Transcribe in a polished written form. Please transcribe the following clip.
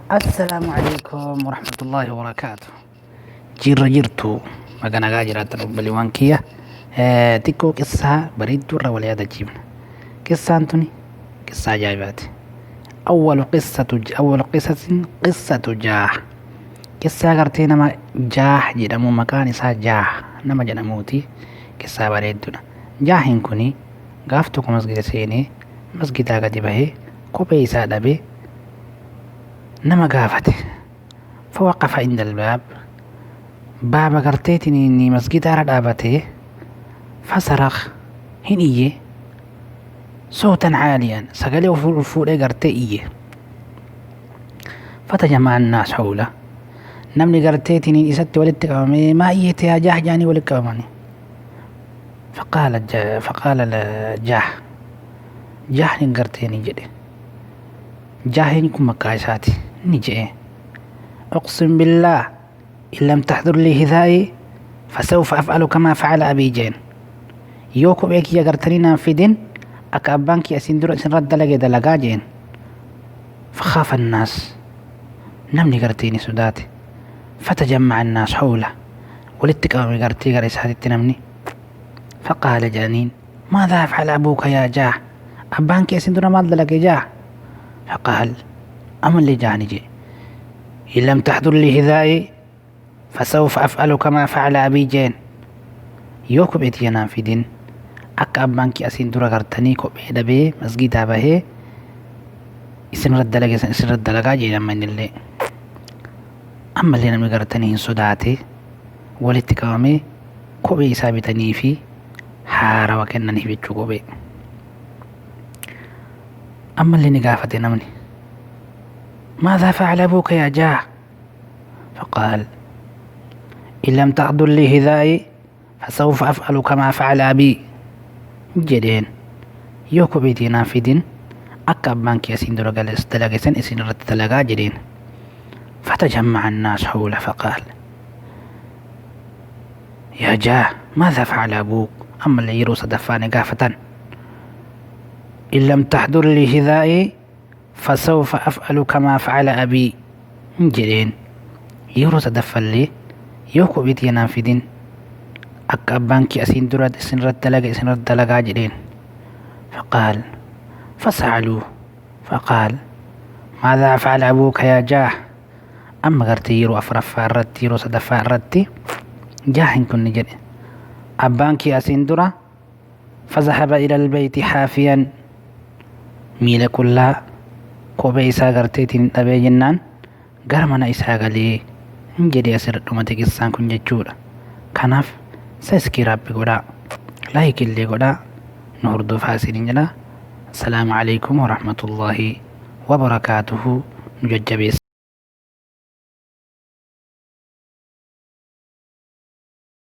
Assalaamu alaikum warahmatullaahi wabarakaatu. Jirra jirtu baga nagaa jiraattan obboleewwan kiyya. Xiqqoo qissaa bareedduu irra wal yaadachiifna. Qissaan tuni qissaa ajaa'ibaati. Awwalu qissatu awwalu qissatin qissatu jaah. Qissaa gartee nama jaah jedhamu maqaan isaa jaah nama jedhamuuti. Qissaa bareedduudha. Jaahin kuni gaaf tokko masgida seenee masgidaa gadi bahee kophee isaa dhabee nama gaafate. Fawaqafa inda albaab baaba garteetiin inni masgidaara dhaabatee fasaraq hin iyye sootan caaliyan sagalee of fuudhee gartee iyye. Fatajama'a annaas hawla namni garteetiin isatti walitti qabamee maa iyyite yaa jaah jaanii walitti qabamani. Faqaala jaah jaahni gartee ni jedhe. Jaaheen kun maqaa isaati ni je'e. Uqsim billaah in lam taxdur lii hidhaa'ii fasawfa af'alu kamaa facala abii jeen. Yoo kophee kiyya gartanii naan fidin akka abbaan kiyya isin dura isin irratti dalage dalagaa jeen. Fakhaafa annaas namni gartee ni sodaate. Fatajamma'a annaas hawla walitti qabame gartee gara isaatitti namni. Faqaala jedhaniin maadhaa af'ala abuuka yaa jaah abbaan kee isin dura maal dalage jaah. Faqaal amallee jaah ni jee. In lam taxdur lii hidhaa'ii fasawfa af'alu kamaa facala abii jeen. Yoo kophee tiyya naan fidin akka abbaan kee asiin dura gartanii kophee dhabee masgidaa bahee isin irratti dalage san isin irratti dalagaa jeen amma innillee. Ammallee namni gartanii hin sodaate walitti qabamee kophee isaa bitanii fi haarawa kennaniif jechuu kophee. Ammallee ni gaafate namni. ماذا فعل أبوك يا جاه؟ فقال إن لم تحضر لي هذائي فسوف أفعل كما فعل أبي jedheen. Yoo kophee tiyya naan fidin akka abbaan kee asiin dura dalage san isin irratti dalagaa jedheen. فتجمع الناس حوله فقال يا جاه ماذا فعل أبوك؟ أما اللي yeroo sadaffaa ni gaafatan. إن لم تحضر لي هذائي فسوف أفعل كما فعل أبي jedheen. Yeroo sadaffallee yoo kophee tiyya naan fidin akka abbaan kee asiin dura isin irratti dalage isin irratti dalagaa jedheen. فقال فسألوه فقال ماذا فعل أبوك يا جاه؟ Amma gartee yeroo afuraffaa irratti yeroo sadaffaa irratti jaahin kun ni jedhe. Abbaan kee asiin dura فذهب إلى البيت حافيا miila qullaa kophee isaa garteetiin dhabee jennaan gara mana isaa galee hin jedhee asirra dhumate qissaan kun jechuudha. Kanaaf subscribe godhaa, like illee godhaa, nu hordofaa isiniin jedha. Assalaamu alaikum warahmatullaahi wabarakaatuhu nu jajjabeessa.